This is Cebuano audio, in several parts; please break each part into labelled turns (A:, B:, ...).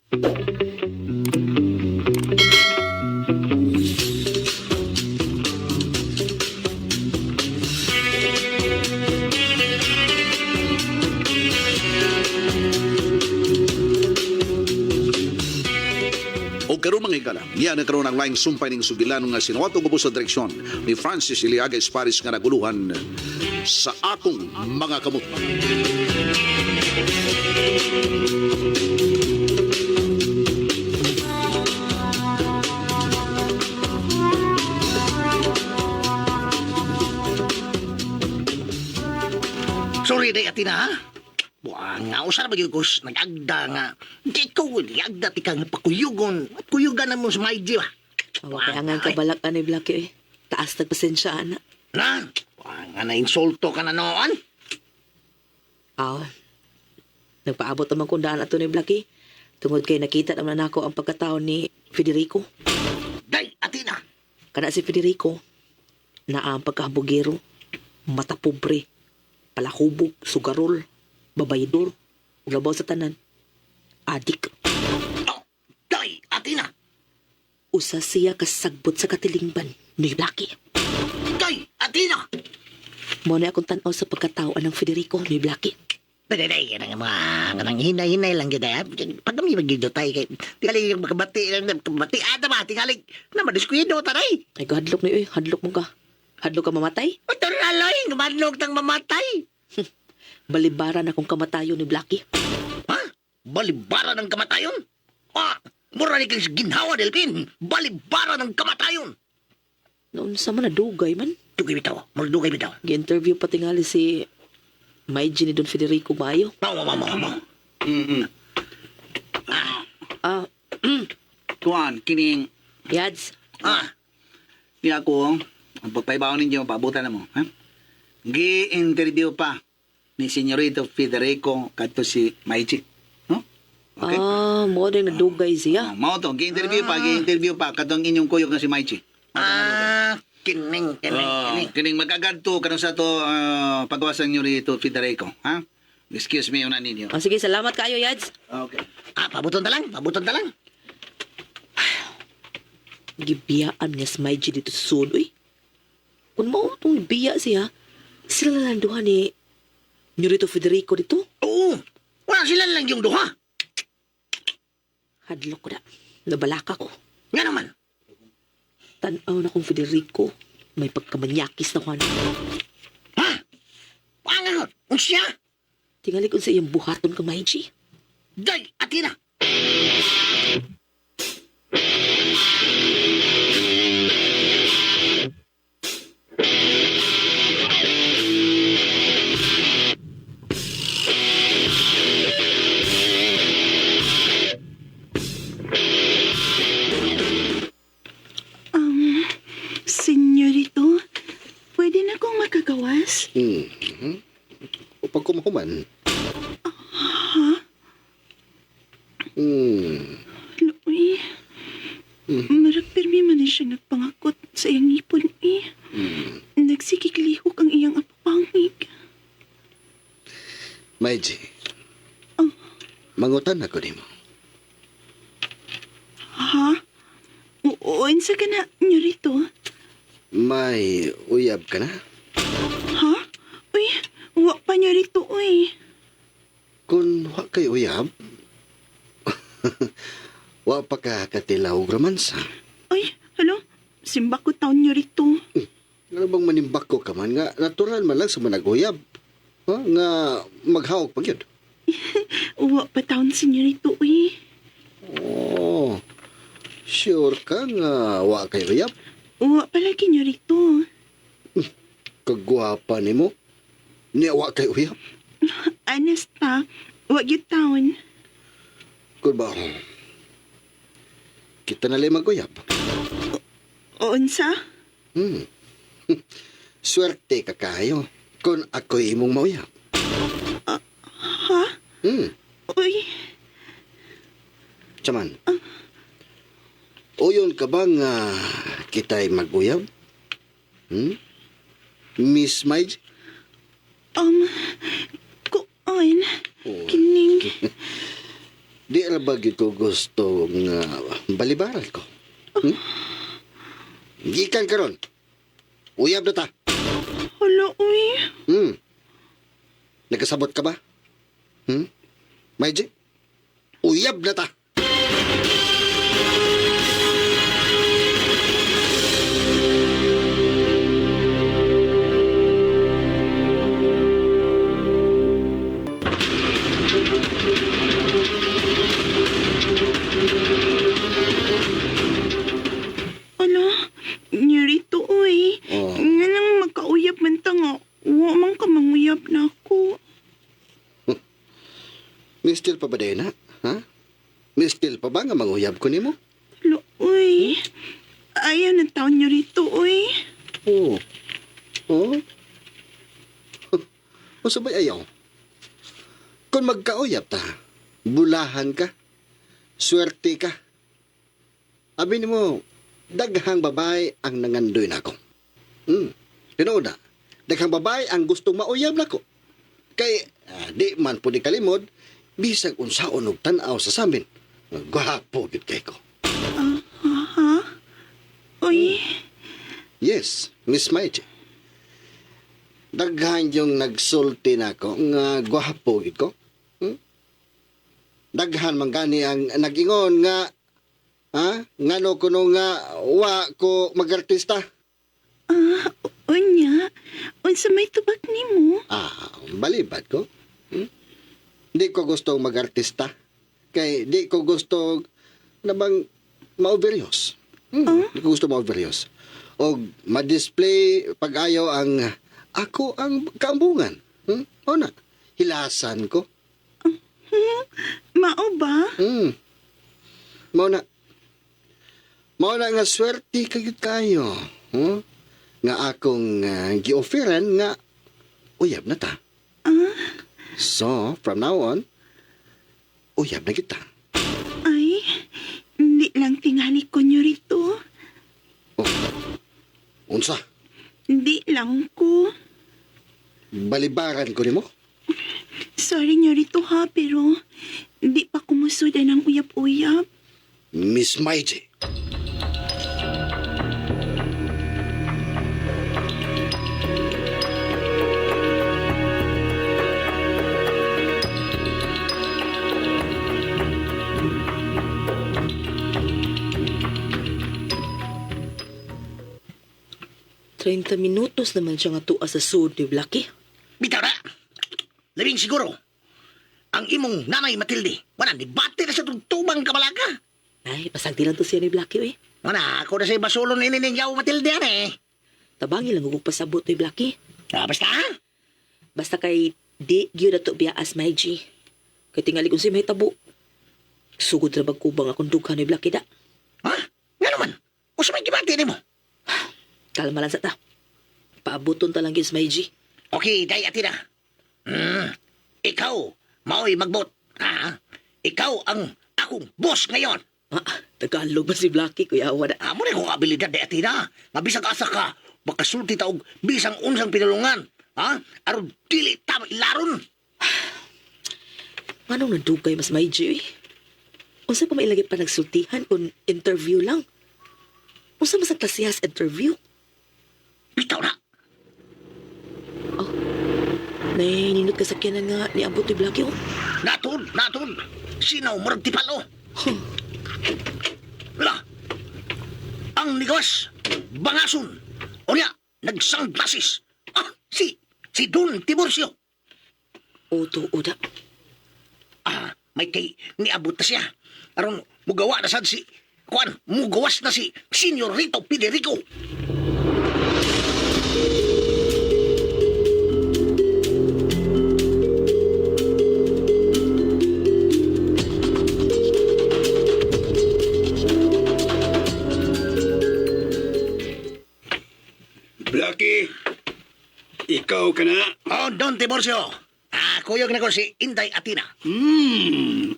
A: O karon, mga higala, niya na karon ang laing sumpay ning sugilan nga sinuwato ko sa direksyon ni Francis Iliaga Esparis nga naguluhan Sa Akong Mga Kamot.
B: Sorry day atina ha. Buang nga usar ba gyud ko nag-agda nga. Di ko agda ti kang pakuyugon. At kuyugan na mo sa maigi ba.
C: Awa kay angan kabalak ani Blackie eh. Taas tagpasensya ana.
B: Na, buang nga na insulto ka na noon.
C: Aw. Nagpaabot naman kong daan ato ni Blackie. Tungod kay nakita naman nako ang pagkatao ni Federico.
B: Day atina.
C: Kana si Federico, naa ang pagkahambugero, mata pobre, palahubog, sugarol, babayador, ug labaw sa tanan, adik.
B: Oh, day atina.
C: Usa siya kasagbot sa katilingban ni Blackie.
B: Day atina.
C: Mao na akong tan-aw sa pagkatao anang Federico ni Blackie.
B: Dali, dali, kanang mga, kanang hinay-hinay lang gyud ay. Pag kami magyud tayo kay tingali yung makabati, makabati ada ba tingali na madiskuido taray.
C: Ay, hadlok ni, uy, hadlok mo ka. Hadlok ka mamatay?
B: Otor aloy, gumadlog tang mamatay.
C: Balibaran akong kamatayon ni Blackie.
B: Ha? Balibara ng kamatayon? Ah, mura ni kang ginhawa, Delpin. Balibara ng kamatayon.
C: Noon sa man nadugay man.
B: Dugay bitaw, mura dugay bitaw.
C: Gi-interview pa tingali si Maiji ni Don Federico Mayo.
B: Mao, mao, mao, mao.
C: Ah,
D: Tuan, kining
C: Yads.
B: Ah,
D: ni ako, ang pagpaibaw ninyo, paabutan na mo. Ha? Gi-interview pa ni Senyorito Federico kadto si Maichi. No? Okay?
C: Ah, mo din nadugay siya.
D: Ah, mao to, gi-interview pa, gi-interview pa katong inyong kuyog na si Maichi.
B: ah, kining, kining,
D: Oh,
B: kining.
D: kining magagadto kanang sa to pagawasan Senyorito Federico, ha? Excuse me una ninyo.
C: Ah, sige, salamat kayo, Yads.
D: Okay.
B: Ah, pabuton ta lang, pabuton ta lang.
C: Gibiyaan niya si Maiji dito sa sud, uy. Kung mao tong biya siya, sila na lang duha ni Nurito Federico dito.
B: Oo, wala sila lang yung duha.
C: Hadlok ko na. Nabalaka ko.
B: Nga naman.
C: Tanaw na kong Federico. May pagkamanyakis na kwan.
B: Ha? Pangangot, unsya?
C: Tingali kung sa iyang buhaton ka, Maiji.
B: Day, atina.
E: Senyorito, pwede na kong makagawas?
F: O pag kumahuman. Ha? Hmm.
E: Luoy. Marag pirmi man na siya nagpangakot sa iyang ngipon eh. Nagsikiklihok ang iyang apapangig.
F: Maiji.
E: Oh.
F: Mangutan ako nimo.
E: Ha? Oo, unsa ka na, senyorito?
F: May uyab ka na?
E: Ha? Uy, wa pa nyorito, uy.
F: Kung wa kay uyab, wa pa ka katilaw og romansa.
E: Uy, halo? Simba ko taon nyorito.
F: Ano bang manimbako ka man nga natural man lang sa managuyab? Ha? Nga maghawak pa gyud.
E: Wa pa taon, senyorito, uy.
F: Oh. Sure ka nga wa kay uyab?
E: Wa pa lagi nyorito.
F: Kagwapa nimo. Niya wa kay uyab.
E: Honest ta, wa gyud taon.
F: Kun ba kita na lang maguyab.
E: Unsa?
F: Swerte ka kayo kung ako'y imong mauyab.
E: Ha? Uy,
F: Chaman. Uyon ka ba nga kita'y maguyab? Miss Maij?
E: Kuan,
F: Oh.
E: kining,
F: Di ra ba gyud ko gusto nga balibaran ko? Hmm? Gikan karon. Uyab na ta.
E: Hala, uy.
F: Nagkasabot ka ba? Hmm? Maiji? Uyab na ta.
E: Hala, nirito, uy.
F: Oh.
E: Nga nang magkauyab man ta nga. Wa man ka manguyab na ako.
F: Mistil pa ba din, ha? Ha? Mistil pa ba nga manguyab ko nimo?
E: Hala, uy. Ayaw na taon niyo rito, uy.
F: Oo. Oo. O sabay ayaw. Kung magkauyab ta, bulahan ka, swerte ka. Abi nimo, daghang babae ang nangandoy nako. Tinuod na, daghang babae ang gustong mauyab nako. Kay di man po ni kalimod, bisag unsaon og tan-aw sa samin. Gwapo gyud kay ko.
E: Ha? Uy.
F: Yes, Miss Maiche. Daghan yung nagsulti nako nga gwapo gid ko. Hmm? Daghan man gani ang nag-ingon nga ha ngano kuno nga wa ko magartista.
E: Ah, unya. Unsa may tubag nimo?
F: Ah, balibad ko. Hmm? Di ko gusto magartista. Kay di ko gusto na bang ma-overios. Di ko gusto ma-overios. O ma-display pag-ayaw ang ako ang kaambungan. Hmm? O na, hilasan ko.
E: Mao ba?
F: Mao na. Mao na nga swerte kagid kayo. Hmm? Nga akong gi-offeran nga uyab na ta. So, from now on, uyab na kita.
E: Ay, hindi lang tingali ko nyo rito.
F: Unsa?
E: Hindi lang ko.
F: Balibaran ko nimo?
E: Sorry nyo rito ha, pero hindi pa kumusudan ang uyab-uyab.
F: Miss Mighty.
C: 30 minutos naman siya nga tuwa sa sud ni Blackie.
B: Bitaw na. Labing siguro. Ang imong nanay Matilde, wala, dibate na sa tugtubang kabalaka.
C: Ay, pasagdi lang to siya ni Blackie, eh.
B: Wala, ako na sa basulon ini ninyaw Matilde, ano eh.
C: Tabangi lang og pasabot ni Blackie.
B: Ah, basta ha?
C: Basta kay di gyud ato biyaas my G. Kay tingali kung si may tabo. Sugod ra bag kubang akong dughan ni Blackie da.
B: Ha? Nga naman, usa may gibati nimo.
C: Kalma lang sa ta. Paabuton ta lang gyud sa my G.
B: Okay, day atina. Ikaw, mao'y magbot. Ha? Ikaw ang akong boss ngayon.
C: Ah, Tagalog ba si Blackie kuya wala.
B: Amo na kong abilidad day atina. Nga bisag asa ka, makasulti ta og bisang unsang pinulungan. Ha? Aron dili ta ilaron.
C: Nganong nandugay mas my G eh? Unsa pa mailagay pa nagsultihan kung interview lang? Unsa man sa klasehas interview?
B: Bitaw na.
C: Nay, ninot ka sakyanan nga niabot ni Blackie oh.
B: Natun, natun. Sinaw murag tipalo. Wala. Ang nigawas, bangason. Unya, nag-sunglasses. Ah, si Don Tiburcio.
C: O tuo da.
B: Ah, may kay niabot na siya. Aron mugawa na sad si kuan, mugawas na si Senyorito Federico.
G: Blackie, ikaw ka na.
B: Oh, Don Tiburcio. Ah, kuyog na ko si Inday Atina.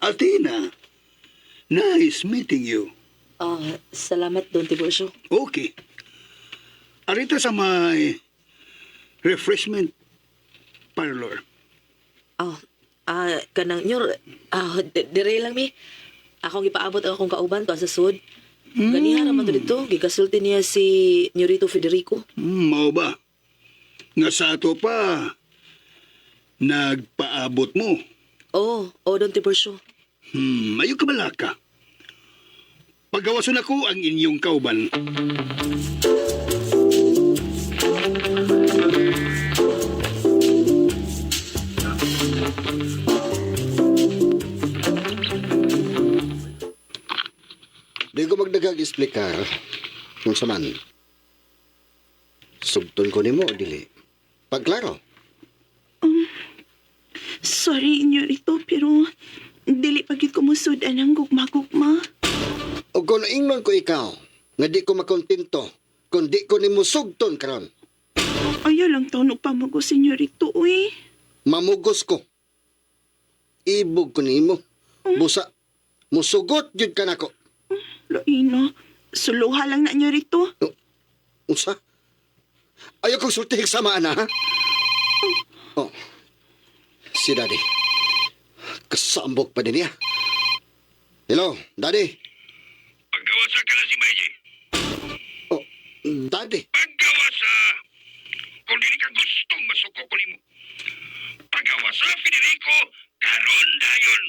G: Athena. Nice meeting you.
C: Ah, salamat Don Tiburcio.
G: Okay. Arita sa may refreshment parlor.
C: Ah, Ah, kanang nyor, dire lang mi. Akong gipaabot ang akong kauban to sa sud. Ganiha ra man to dito, gigasulti niya si Nyorito Federico.
G: Mao ba? Nga sa ato pa, nagpaabot mo.
C: Oh, Don Tiburcio.
G: Ayo ka balaka. Pagawason ako ang inyong kauban.
F: Di ko magdagag explicar kung sa man. Sugton ko nimo o dili. Pagklaro.
E: Sorry, Nyorito, pero dili pa gyud ko musudan ang gugma-gugma.
F: O kung naingnon ko ikaw, nga di ko makontento, kung di ko nimo sugton karon,
E: Ayaw lang taon og pamugo, Senyorito, uy.
F: Mamugos ko. Ibog ko nimo. Busa, musugot jud ka nako.
E: Laino, suluha lang na, Nyorito.
F: Unsa? Ayaw kong sultihig sama, ana, ha? Oh, si Daddy. Kasambok pa din niya. Hello, Daddy.
G: Pagawasa ka na si Maiji.
F: Oh, Daddy.
G: Pagawasa! Kung dili ka gustong masuko ko nimo. Pagawasa, Federico, karon dayon.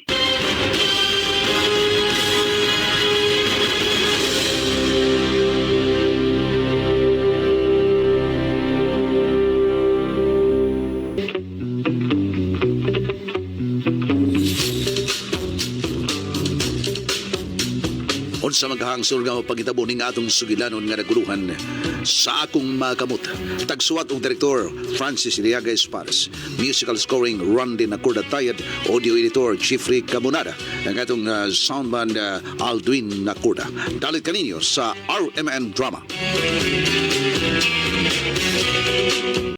A: Unsa maghangsol nga pagitabo ning atong sugilanon nga naguluhan sa akong mga kamot. Tagsuwat og direktor Francis Iliaga Espares. Musical scoring Randy Nacorda Tayad, audio editor Jeffrey Camonada, ang atong soundman Aldwin Nacorda. Dalit kaninyo sa RMN Drama.